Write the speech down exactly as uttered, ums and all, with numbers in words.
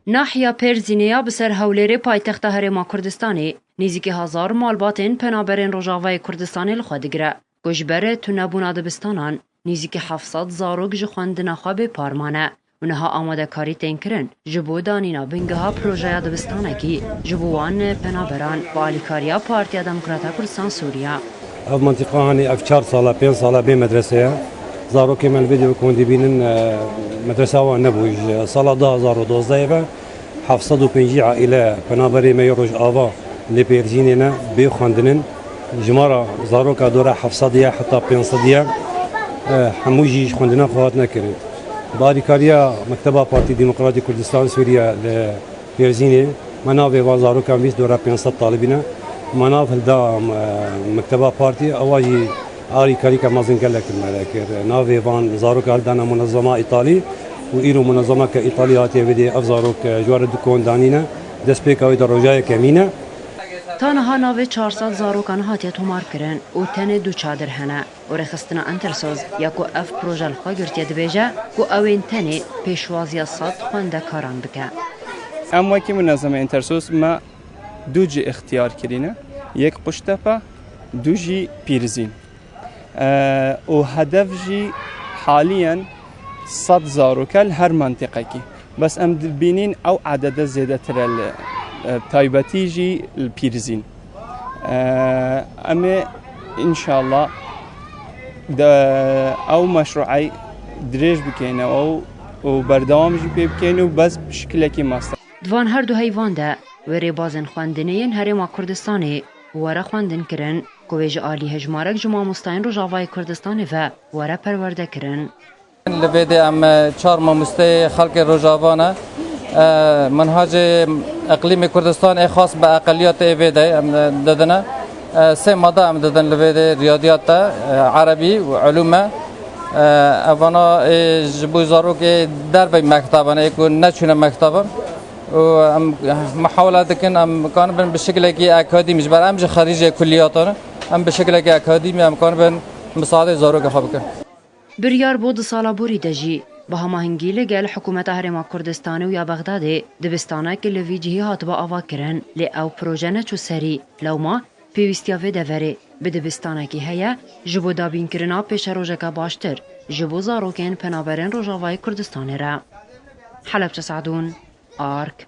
Nahiya Pêrzînê ya bi ser Hewlêrê paytexta Herêma Kurdistanê nêzîkî hezar malbatên penaberên Rojavayê Kurdistanê li xwe digire, ku ji ber tunebûna dibistanan nêzîkî heft sed zarok ji xwendina xwe bê par mane û niha amadekarî tên kirin ji bo danîna bingeha projeya dibistanekî ji bo wan penaberan bi alîkariya Partiya Demokrata Kurdistan Sûriye. Ev mentiqa hanî ev çar sala, pênc sala bê medrese ye. Zarokê me li vê dê ku hûn dibînin, e, medresa wan nebû. Ji sala du hazar û dozdehê ve heft sed û pêncî aîle penaberê me yê Rojava li Pêrzînê ne bê xwendinin. Jimara zaroka dora heft sed ye heta pênc sed ye. E, hemû jî ji xwendina xwe hatine kirin. Bi alîkariya Mekteba Partî Demokratî Kurdistan Sûriye li Pêrzînê, me navê van zarokan bîst dora pênc sed talibî ne. Me nav hilda, e, Mekteba Partî, ewa jî alîkarîka mezin gelek me kir. Navê van zaroka hildana munezema Îtalî û îro munezemeke Îtalî hatiye vê dê ev zarok, e, ji we re du kon danîne. Destpêka wê de roja yekemîn e. Ta niha navê çar sed zarokan hatiye tomarkirin û tenê du çadir hene. û rêxistina Entersos ya ku ev proje li xwe girtiye dibêje ku ew ên tenê pêşwaziya sed xwendekaran bike. Em wekî munezeme Entersos me du cî îxtiyar kirîne, yek Quştepe, du jî Pîrizîn. E, û hedef jî haliyen sed zarok e li her mentiqekî. Bes em dibînin ew edede zêdetir e li, e, taybetî jî li Pîrizîn. E, em ê înşallah de ew meşruey dirêj bikeyn ew û berdewam jî pê bikeyn û bes bi şikilekî master. Di van her du heyvan de wê rêbazên xwendinê yên Herêma Kurdistanê were xwendin kirin, ku wê ji alî hejmarek ji mamostayên Rojavayê Kurdistanê ve were perwerde kirin. Li vê dê em, e, çar mamosteyê xelkê Rojava ne. E, minhacê Eqlîmê Kurdistan ê xas bi eqeliyatê ê vê de em, e, didine. E, sê mada em didin li vê dê riyadiyat de, e, erebî û ulûm e. E, evana ê ji bo zarokê dervey mekteban ê ku neçûne mekteban. Û em, e, muhawele dikin em kanibin bi şekilekî akademî, ji ber em ji xerîcê kulliyatan in, em bi şekilekî akademî em kanibin misadê zarokê xwe bikin. Biryar bû di sala borî de jî bi hemahengî li gel Hikûmeta Herêma Kurdistanê û ya Bexdadê dibistanek li vî cihî hatibe avakirin, lê ew proje neçû serî. Lewma pêwîstiya vê deverê bi dibistanekî heye ji bo dabînkirina pêşerojeke baştir ji bo zarokên penaberên Rojavayê Kurdistanê re. Helebçe Sadûn, Ark.